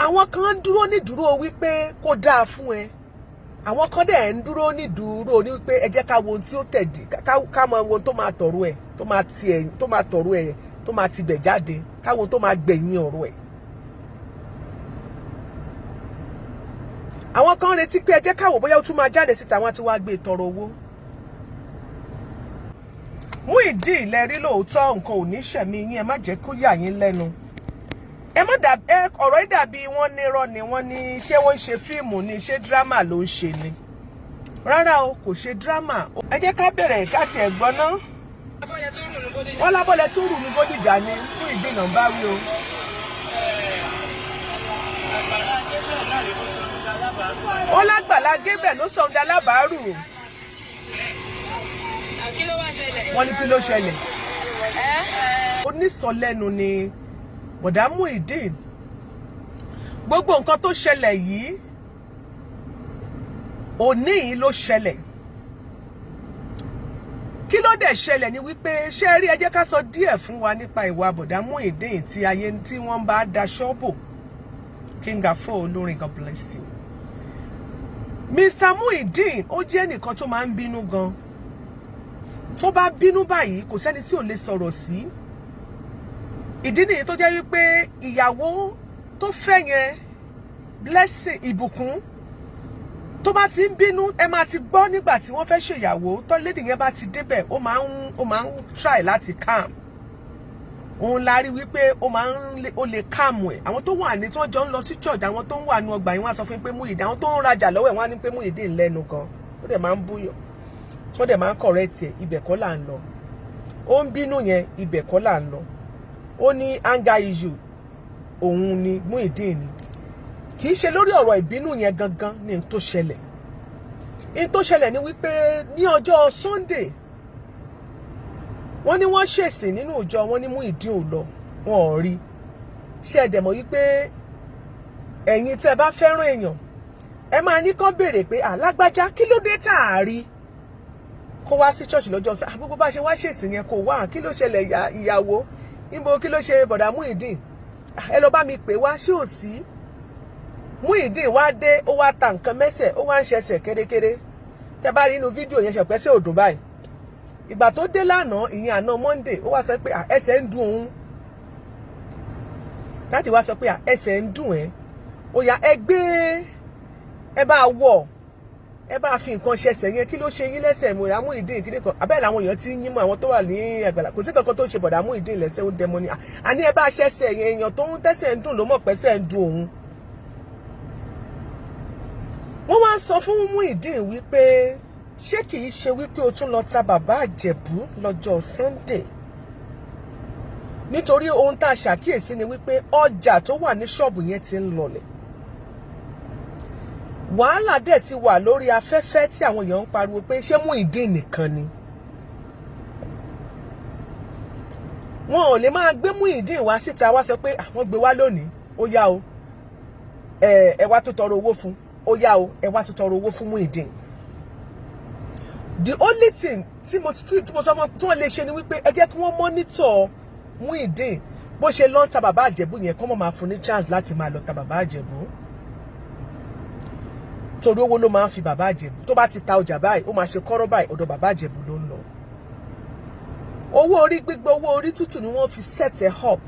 Àwọn kan ń dúró nídúró wípé kó dáa fún ẹ, àwọn kan dẹ̀ ń dúró nídúró ní wípé ẹ jẹ́ ká wo ohun tí ó tẹ̀dí, ká mọ ohun tó máa tọ̀rọ̀ ẹ̀, tó máa tiẹ̀, tó máa tọ̀rọ̀ ẹ̀, tó máa tibẹ̀ jáde, ká wo ohun tó máa gbẹ̀yìn ọ̀rọ̀ ẹ̀. Àwọn kan retí pé ẹ jẹ́ ká wò bóyá ó tún máa jáde síta, wọn ti wá gbé tọrọ owó. Muyideen lẹ rí lóòótọ́, nǹkan ò ní ṣẹ̀mí yín, ẹ má jẹ́ kó yà yín lẹ́nu. Ẹ má dà ẹ, ọ̀rọ̀ yìí dàbí wọ́n nírọ́ ni, wọ́n ní ṣé wọ́n ń ṣe fíìmù ni, ṣé drama ló ń ṣe ni? Rárá o, kò ṣe drama. Ẹ jẹ́ ká bẹ̀rẹ̀ ká tiẹ̀ gbọ́ ná. Wọ́n lábọ́lẹ̀ tó rù ní Bódìjà ni Muyideen náà bá wí o. Wọ́n lágbàlá Gabriel ló sọ ọ́n alábàárù. Wọ́n ní kí ló ṣẹlẹ̀? Onísọlẹ́nu ni bọ̀dá Muyideen. Gbogbo nǹkan tó ṣẹlẹ̀ yìí, òní yìí ló ṣẹlẹ̀. Kí ló dẹ̀ ṣẹlẹ̀ ni wípé, ṣé rí, ẹ jẹ́ ká sọ díẹ̀ fún wa nípa ìwà bọ̀dá Muyideen tí ayé tí wọ́n bá daṣọ́ bò. King Afro olórin, God bless you. Mr Muyideen, ó jẹ́ ẹnìkan tó máa ń bínú gan. Tó bá bínú báyìí, kò sẹ́ni tí ò lè sọ̀rọ̀ sí. Ìdí nìyí tó jẹ́ wípé ìyàwó tó fẹ́ yẹn, Blessing Ìbùkún, tó bá ti ń bínú, ẹ máa ti gbọ́ nígbà tí wọ́n fẹ́ ṣèyàwó tó, lady yẹn bá ti débẹ̀, ó máa ń try láti calm. Òun la rí wípé ó máa ń ó lè calm ẹ̀. Àwọn tó wà ní tí wọ́n jọ ń lọ sí church, àwọn tó ń wà ní ọgbà yìí, wọ́n á sọ fún pé Muyideen, àwọn tó ń rajà lọ́wọ́ ẹ̀, wọ́n á ní pé Muyideen lẹ́nu gan, ó dẹ̀ máa ń búyàn, tí wọ́n dẹ̀ máa ń correct ẹ̀. Ibẹ̀ kọ́ là ń lọ. Ó ń bínú yẹn, ibẹ̀ kọ́ là ń lọ. Ó ní anger issue, òun ni Muyideen ni. Kì í ṣe lórí ọ̀rọ̀ ìbínú yẹn gangan ní n tó ṣẹlẹ̀. N tó ṣẹlẹ̀ ni wípé ní ọjọ́ Sunday, wọ́n ní wọ́n ṣèsìn nínú ìjọ, wọ́n ní Muyideen ò lọ, wọn ò rí. Ṣé ẹ dẹ̀ mọ̀ wípé ẹ̀yin tẹ́ ẹ bá fẹ́ràn èèyàn, ẹ máa ní kán béèrè pé alágbájá, kí ló dé tá a rí kó wá sí church lọ́jọ́ sọ gbogbo bá ṣe wá ṣèsìn yẹn, kó wá, kí ló ṣẹlẹ̀? Ìyàwó níbo, kí ló ṣe bọ̀dà Muyideen? Ẹ lọ bá mi pè wá, ṣé ò sí? Muyideen wá dé, ó wá ta nǹkan mẹ́sẹ̀, ó wá ń ṣẹsẹ̀ kérékéré. Tẹ́ bá rí inú fídíò yẹn, ṣẹpẹ́ sí òdùn báyìí. Ìgbà tó dé lánàá, ìyẹn àná Monday, ó wá sọ pé ẹsẹ̀ ń dùn òun. Daddy wá sọ pé ẹsẹ̀ ń dùn ẹ́, ó yá, ẹ gbé, ẹ bá wọ̀, ẹ bá fi nǹkan ṣẹsẹ̀ yẹn, kí ló ṣe yín lẹ́sẹ̀? Mọ̀dà Muyideen, kí ni kan abẹ́rẹ́ làwọn èèyàn ti ń yín mọ́ àwọn tó wà ní àgbàlá. Kò sí kankan tó ṣe bọ̀dà Muyideen lẹ́sẹ̀, ó dẹmọ ni. Àní ẹ bá ṣẹsẹ̀ yẹn, èèyàn tó ń tẹ́sẹ̀ ń dùn ló mọ̀ pẹ́sẹ̀ ń dùn òun. Wọ́n wá ń sọ fún Muyideen wípé ṣé kìí ṣe wípé o tún lọ ta bàbá Àjẹ̀bú lọ́jọ́ Sunday? Nítorí ohun tá a ṣàkíyèsí ni wípé ọjà tó wà ní ṣọ́ọ̀bù yẹn ti ń lọlẹ̀, wàhálà dẹ̀ ti wà lórí afẹ́fẹ́ tí àwọn èèyàn ń pariwo pé ṣé Muyideen nìkan ni? Wọn ò lè máa gbé Muyideen wá síta wá sọ pé àwọn gbé wá lónìí, ó yá o, ẹ wá tó tọrọ owó fún, ó yá o, ẹ wá tó tọrọ owó fún Muyideen. The only thing tí mo sọ fún tí wọ́n lè ṣe ni wípé ẹ jẹ́ kí wọ́n monitor Muyideen bó ṣe lọ ń ta bàbá Àjẹ̀bú yẹn, kọ́ mọ̀ máa fún ní chance láti máa lọ ta bàbá Àjẹ̀bú, torí owó ló máa ń fi bàbá Àjẹ̀bú. Tó bá ti ta ọjà báyìí, ó máa ṣe kọ́rọ́ báyìí, ọ̀dọ̀ bàbá Àjẹ̀bú ló ń lọ. Owó orí gbígbé, owó orí tútù ni wọ́n fi set ẹ̀ up.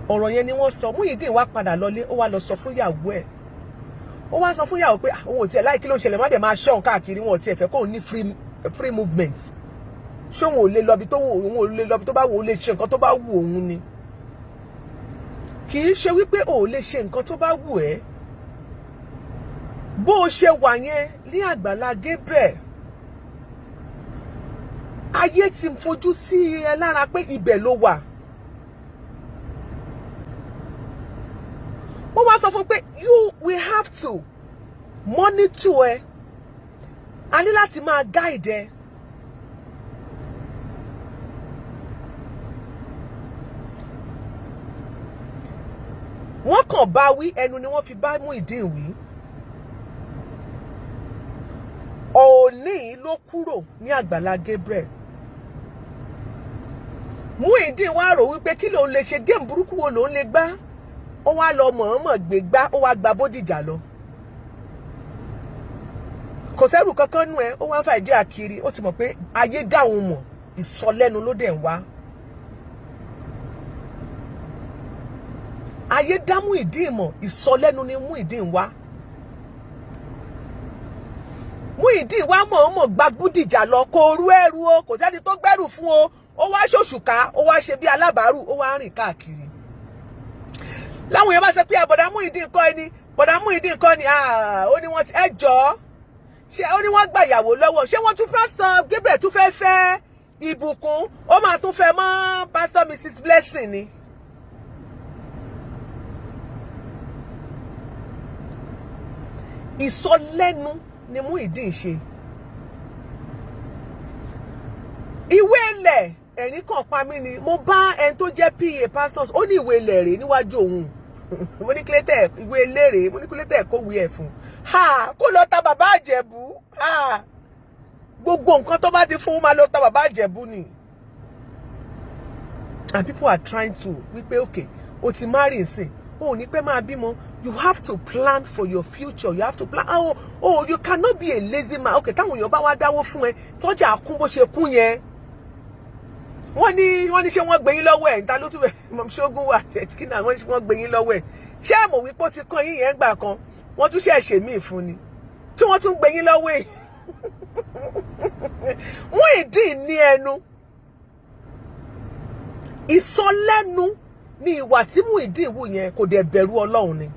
Ọ̀rọ̀ yẹn ni wọ́n sọ. Muyideen wá padà lọlé, ó wá lọ sọ fún ìyàwó ẹ̀, ó wá sọ fún ìyàwó pé òun ò tiẹ̀ láì, kí ló ń ṣẹlẹ̀, má dẹ̀ máa ṣọ́ òun káàkiri, wọn ò tiẹ̀ fẹ́ kóun ní free movement, ṣé òun ò lè lọ bí tó wù òun, ò lè lọ bí tó bá wù, òun lè ṣe nǹkan tó bá wù òun ni? Kì í ṣe wípé o ò lè ṣe nǹkan tó bá wù ẹ́. Bó o ṣe wà yẹn ní Àgbàlá Gabriel, ayé ti fojú sí ẹ lára pé ibẹ̀ ló wà. Wọ́n wá sọ fún pé you we have to monitor ẹ, a ní láti máa guide ẹ. Wọ́n kàn bá wí, ẹnu ni wọ́n fi bá Muyideen wí. Òní ló kúrò ní Àgbàlá Gabriel. Muyideen wá rò wípé kí lòun lè ṣe, game burúkú wo lòun lè gbá. Ó wá lọ mọ̀ọ́mọ̀ gbégbá, ó wá gba Bódìjà lọ. Kò sẹ́rù kankan nú ẹ. Ó wá ń fa ìdí àkiri. Ó ti mọ̀ pé ayé dá òun mọ̀, ìsọlẹ́nu ló dẹ̀ ń wá. Ayé dá Muyideen mọ̀, ìsọlẹ́nu ni Muyideen ń wá. Muyideen wá mọ̀ọ́mọ̀ gba Bódìjà lọ. Kò rú ẹrù o, kò sẹ́ni tó gbẹ́rù fún o. Ó wá ṣòṣùká, ó wá ṣe bí alábàárù, ó wá rìn káàkiri. Láwọn èèyàn bá sọ pé bọ̀dá Muyideen kọ́ ni, bọ̀dá Muyideen kọ́ ni, ó ní wọ́n ti ẹ jọ̀ọ́, ṣé ó ní wọ́n gba ìyàwó lọ́wọ́? Ṣé wọ́n tún Pásítọ̀ Gabriel tún fẹ́ fẹ́ Ìbùkún? Ó máa tún fẹ́ mọ́ Pásítọ̀ Mrs Blessing ni. Ìsọlẹ́nu ni Muyideen ṣe. Ìwé ilẹ̀ ẹ̀rín kan pa mí ni. Mo bá ẹni tó jẹ́ PA pastors, ó ní ìwé ilẹ̀ rèé níwájú òun. Mo ní kílẹ̀tẹ̀ ìwé ilé rèé, mo ní kílẹ̀tẹ̀ kó wí ẹ̀ fún ha, kó lọ ta bàbá Àjẹ̀bú. Gbogbo nǹkan tó bá ti fún máa lọ ta bàbá Àjẹ̀bú ni. And people are trying to wípé okay, o ti marry nsìn, o ò ní pẹ́ máa bímọ. You have to plan for your future. You have to plan. Oh, you cannot be a lazy man. Okay, táwọn èèyàn bá wá dáwó fún ẹ, tọ́jà kún bó ṣe kún yẹn, wọ́n ní ṣé wọ́n gbé yín lọ́wọ́ ẹ̀ níta ló tún bẹ̀ ṣógún wà kí náà wọ́n ní wọ́n gbé yín lọ́wọ́ ẹ̀. Ṣé ẹ mọ̀ wípé ó ti kàn yín yẹn gbà kan, wọ́n tún ṣe ṣe míì fún ni tí wọ́n tún gbé yín lọ́wọ́ ẹ̀. Muyideen ní ẹnu ìsọlẹ́nu ní ìwà tí Muyideen wù yẹn, kò dẹ̀ bẹ̀rù Ọlọ́run ni.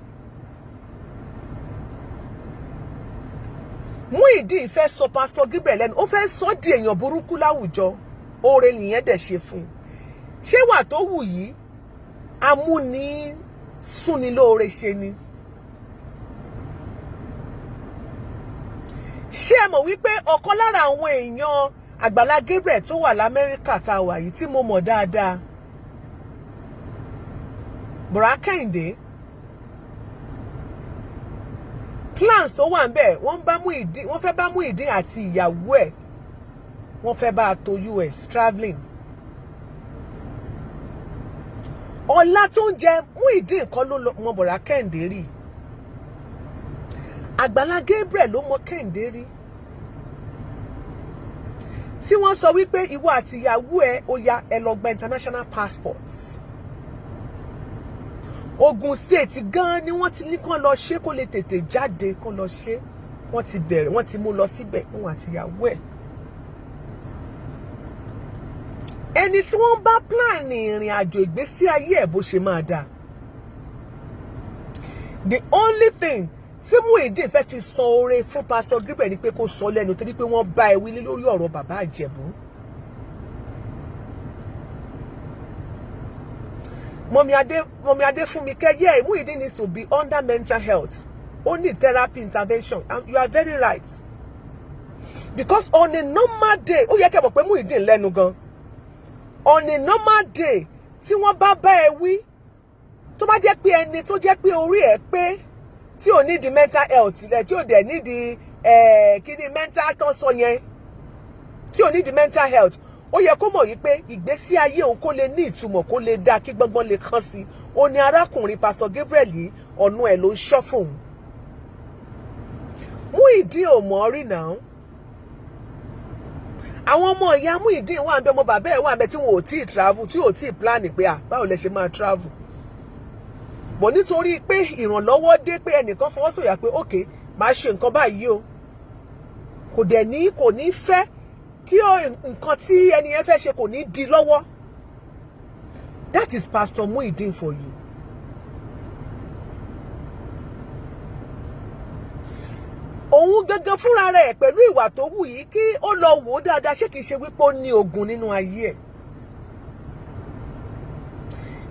Muyideen fẹ́ sọ Pásítọ̀ Gabriel lẹ́nu, ó fẹ́ sọ di èèyàn burúkú láwùjọ. Oore nìyẹn dẹ̀ ṣe fún un. Ṣé wà tó wù yìí amúni súnni lóore ṣe ni? Ṣé ẹ mọ̀ wípé ọ̀kan lára àwọn èèyàn Àgbàlá Gabriel tó wà l'Amẹ́ríkà tá a wà yìí tí mo mọ̀ dáadáa, Bùrá Kẹ́hìndé, plans tó wà ńbẹ̀, wọ́n bá Muyideen, wọ́n fẹ́ bá Muyideen àti ìyàwó ẹ̀, wọ́n fẹ́ bá a tó US travelling. Ọlá tó ń jẹ Muyideen kọ́ ló mọ Bùrá Kẹ́hìndé rí, Àgbàlá Gabriel ló mọ Kẹ́hìndé rí, tí wọ́n sọ wípé ìwọ àti ìyàwó ẹ̀ ó yá, ẹ lọ gba international passport. Ogun State gan ni wọ́n ti ní kán lọ ṣe kó lè tètè jáde, kán lọ ṣe. Wọ́n ti bẹ̀rẹ̀, wọ́n ti mú lọ síbẹ̀, òun àti ìyàwó ẹ̀. Ẹni tí wọ́n bá plan ìrìn àjò ìgbésí ayé ẹ̀ bó ṣe máa dáa. The only thing tí Muyideen fẹ́ fi san oore fún Pastor Gabriel ni pé kó sọ lẹ́nu, torí pé wọ́n bá ẹ wí lórí ọ̀rọ̀ bàbá Ìjẹ̀bú. Mọ̀mí Adé fún mi kẹ́, yeah, Muyideen needs to be under mental health. Ó need therapy intervention. And you are very right. Because on a normal day, ó yẹ kẹ́ mọ̀ pé Muyideen lẹ́nu gan. On a normal day, tí wọ́n bá bá ẹ wí, tó bá jẹ́ pé ẹni tó jẹ́ pé orí ẹ̀ pé, tí ò need mental health, tí ò dẹ̀ need kíni mental tán sọ yẹn, tí ò need mental health, ó yẹ kó mọ̀ yìí pé ìgbésí ayé òun kó lè ní ìtumọ̀, kó lè dáa, kí gbọ́ngbọ́n lè kàn sí. Ó ní arákùnrin Pastor Gabriel yìí, ọ̀nà ẹ̀ ló ń ṣọ́ fóun. Muyideen ò mọ̀ rí náà. Àwọn ọmọ ìyá Muyideen wà ń bẹ, ọmọ bàbá ẹ̀ wà ń bẹ tí wọn ò tíì travel, tí ò tíì plan pé à báwo lẹ ṣe máa travel. Bọ̀ nítorí pé ìrànlọ́wọ́ dé, pé ẹnìkan fọwọ́sọ̀yà pé ok, máa ṣe nǹkan báyìí o, kò dẹ̀ ní kò ní fẹ́ kí nǹkan tí ẹni yẹn fẹ́ ṣe kò ní di lọ́wọ́. That is Pastor Muyideen for you. Òun gangan fúnra rẹ̀ pẹ̀lú ìwà tó wù yìí, kí ó lọ wò ó dáadáa, ṣé kìí ṣe wípé ó ní ogun nínú ayé ẹ̀?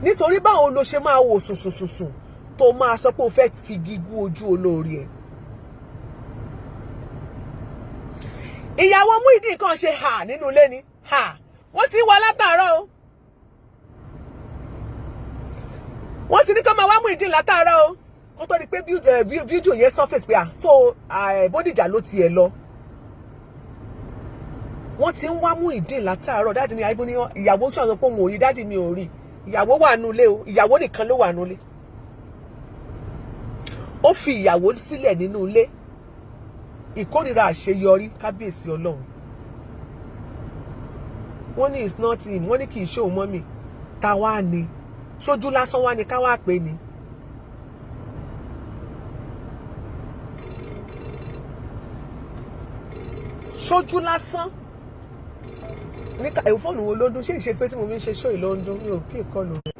Nítorí báwo ló ṣe máa wò sùnsùnsùnsùn tó máa sọ pé o fẹ́ fi gígùn ojú olórí ẹ̀? Ìyàwó Muyideen kan ṣe hà nínú ilé ni hà, wọ́n ti wá látàárọ̀ o, wọ́n ti ní kó máa wá Muyideen látàárọ̀ o, kó tó di pé fídíò yẹn surface pé à so Bódìjà ló tiẹ̀ lọ. Wọ́n ti ń wá Muyideen látàárọ̀. Dáàdì mi àìbó ní ìyàwó sọ̀rọ̀ pé òun ò rí, dáàdì mi ò rí. Ìyàwó wà nulẹ̀ o, ìyàwó nìkan ló wà nulẹ̀. Ó fi ìyàwó sílẹ̀ nínú ilé. Ìkórìíra àṣeyọrí, kábíyèsí Ọlọ́run. Wọ́n ní it's not him. Wọ́n ní kì í ṣe òun. Mọ́mì, ta wá ni? Ṣojú lásán wá ni ká wá pè ní. Ṣojú lásán níta èwo? Fóònù wo ló ń dún? Ṣé ìṣe pé tí mo fi ń ṣe ṣó ìlú ń dún? Mi ò pí ìkọlù rẹ.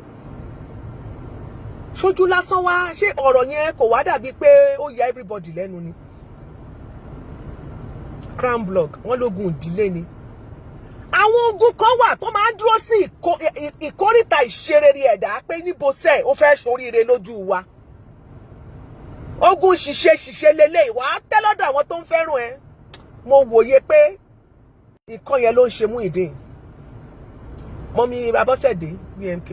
Ṣojú lásán wá, ṣé ọ̀rọ̀ yẹn kò wá dàbí pé ó ya everybody lẹ́nu ni? Crown Blog, wọ́n lógun ìdílé ni. Àwọn ogun kan wà tó máa ń dúró sí ìkóríta ìṣerere ẹ̀dá pé níbo sẹ́ ó fẹ́ ṣoríire lójú wa. Ogun ṣìṣe ṣìṣe lélẹ̀, wàá tẹ́ lọ́dọ̀ àwọn tó ń fẹ́ràn ẹ. Mo wòye pé nǹkan yẹn ló ń ṣe Muyideen. Mummy Abọ́sẹ̀dé BMK,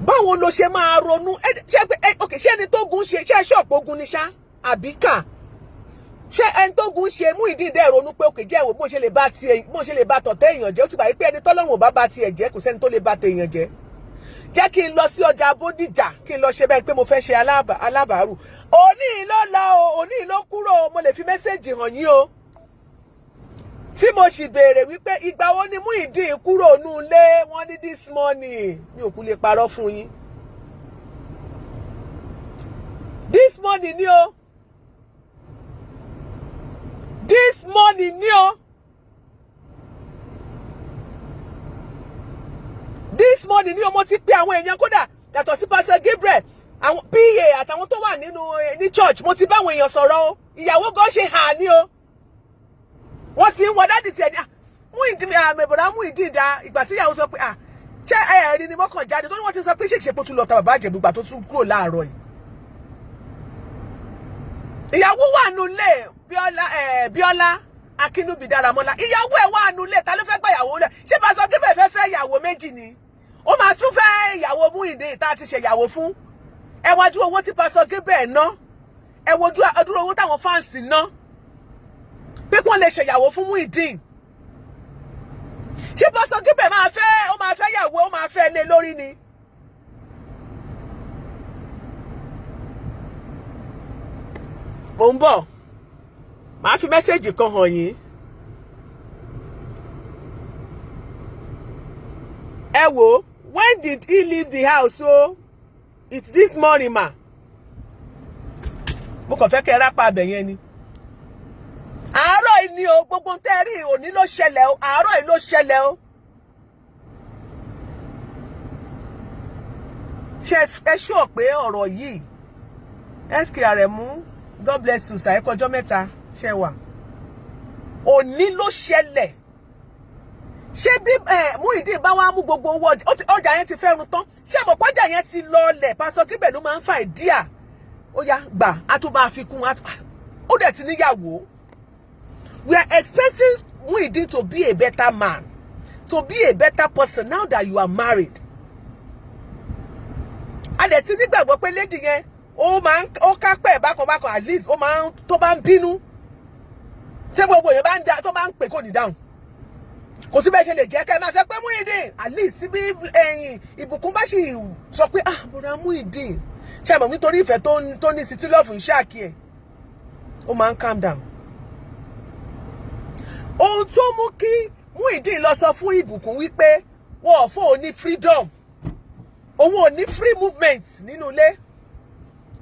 báwo ló ṣe máa ronú? Ṣé pé, ok, ṣé ẹni tó gun ṣe, ṣé ẹ ṣọ́ọ̀pù ogun ni ṣá àbíkà? Ṣé ẹni tó gun ṣe Muyideen dẹ́ ronú pé òkè jẹ́ ìwò bó ṣe lè bá tiẹ̀, bó ṣe lè bá tọ̀tẹ̀ èèyàn jẹ́? Ó ti gbà pé ẹni tọ́lọ́run ò bá bá tiẹ̀ jẹ́, kò sẹ́ni tó lè bá tèèyàn jẹ́. Jẹ́ kí n lọ sí ọjà Bódìjà, kí n lọ ṣe bẹ́ẹ̀ pé mo fẹ́ ṣe alábàárù. Òní ló lọ o, òní ló kúrò o. Mo lè fi message hàn yín o, tí mo sì béèrè wípé ìgbà wo ni Muyideen kúrò nù ilé. Wọ́n ní this morning. Mi ò kú lè parọ́ fún yín, this morning ni o, this morning ni o, this morning ni o. Mo ti pe àwọn èèyàn, kódà yàtọ̀ sí Pastor Gabriel, àwọn PA àtàwọn tó wà nínú ní church. Mo ti bá àwọn èèyàn sọ̀rọ̀ o. Ìyàwó gan ṣe hà ní o. Wọ́n ti ń wọ daddy tiẹ̀ ní Muyideen, àmì ìbọ̀dá Muyideen da. Ìgbà tí ìyàwó sọ pé ṣé ẹ̀rí ni mọ́kàn jáde tó ní wọ́n ti sọ pé ṣèṣe pé ó tún lọ ta bàbá Ìjẹ̀bú gbà tó tún kúrò láàárọ̀ yìí. Ìyàwó wà nulẹ̀. Bíọ́lá, Bíọ́lá Akínúbí Dáramọ́lá, ìyàwó ẹ̀ wà nulẹ̀. Ta ló fẹ́ gba ìyàwó rẹ̀? Ṣé Pastor Gabriel fẹ́ fẹ́ ìyàwó méjì ni? Ó máa tún fẹ́ ìyàwó Muyideen tá a ti ṣe ìyàwó fún. Ẹ wájú owó tí Pastor Gabriel ná, ẹ wojú ọdúró owó táwọn fans ná pé kí wọ́n lè ṣèyàwó fún Muyideen. Ṣé Pastor Gabriel máa fẹ́, ó máa fẹ́ yàwó, ó máa fẹ́ lé lórí ni? Mo ń bọ̀, màá fi message kan hàn yín. Ẹ wò, when did he leave the house o? It's this morning, ma. Mo kàn fẹ́ kẹ́ ẹ rápá abẹ yẹn ni. Àárọ̀ yìí ni o. Gbogbo ń tẹ́ rí, òní ló ṣẹlẹ̀ o, àárọ̀ yìí ló ṣẹlẹ̀ o. Ṣe ẹ ṣọ́ pé ọ̀rọ̀ yìí, SK Aremu, God bless you sir. Ẹ kọjọ́ mẹ́ta, ṣe wà? Òní ló ṣẹlẹ̀. Ṣé bí Muyideen bá wá mú gbogbo owó ọjà yẹn ti fẹ́ run tán, ṣé mọ̀ pọ́jà yẹn ti lọọlẹ̀? Pastor Gabriel ló máa ń fa ìdíà. Ó yá, gbà á tún máa fi kún. Ó dẹ̀ ti níyàwó. We are expecting Muyideen to be a better man, to be a better person now that you are married. A dẹ̀ ti nígbàgbọ́ pé lady yẹn, ó máa ń ó kápẹ́ bákan bákan. At least ó máa ń, tó bá ń bínú, tí gbogbo èèyàn bá ń da, tó bá ń pè, kò ní dáhùn. Kò sí bẹ́ẹ̀ ṣe lè jẹ́ kẹ́ ẹ máa sọ pé Muyideen, at least bí ẹ̀yìn ìbùkún bá sì sọ pé, "Ah, bọ̀dà Muyideen," ṣe mọ̀ nítorí ìfẹ́ tó ní sí tí love ń ṣáàkì ẹ̀, ó máa ń calm down. Ohun tó mú kí Muyideen lọ sọ fún ìbùkún wípé wọn ò fún òun ní freedom, òun ò ní free movement nínú ilé,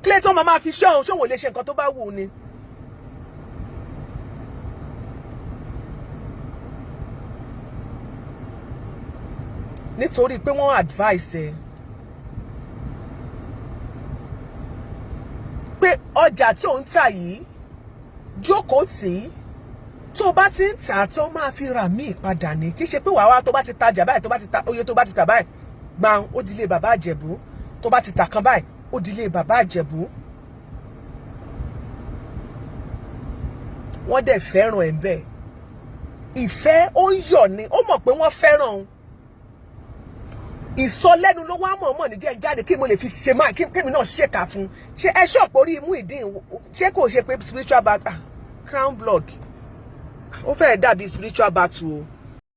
Clayton máa fi ṣọ́ òun, ṣóun ò lè ṣe nǹkan tó bá wù ú ni. Nítorí pé wọ́n advice ẹ pé ọjà tí ò ń tà yìí, jókòó tì í, tó o bá ti ń tà tó máa fi rà míì padà ní. Kì í ṣe pé wàá wá, tó bá ti tajà báyìí, tó bá ti ta oye, tó bá ti tà báyìí, gbàn, ó di ilé bàbá Ìjẹ̀bú. Tó bá ti tà kan báyìí, ó di ilé bàbá Ìjẹ̀bú. Wọ́n dẹ̀ fẹ́ràn ẹ̀ bẹ́ẹ̀. Ìfẹ́ ó ń yọ̀ ni. Ó mọ̀ pé wọ́n fẹ́ràn òun. Ìsọlẹ́nu ló wá mọ̀ọ́mọ̀ ní jẹ́ ń jáde kí mo lè fi ṣe máa kí kémi náà ṣèkà fún. Ṣé ẹ ṣọ́ọ̀pù orí Muyideen? Ṣé kò ṣe pé spiritual battle? Crown Blog, ó fẹ́ẹ̀ dàbí spiritual battle o.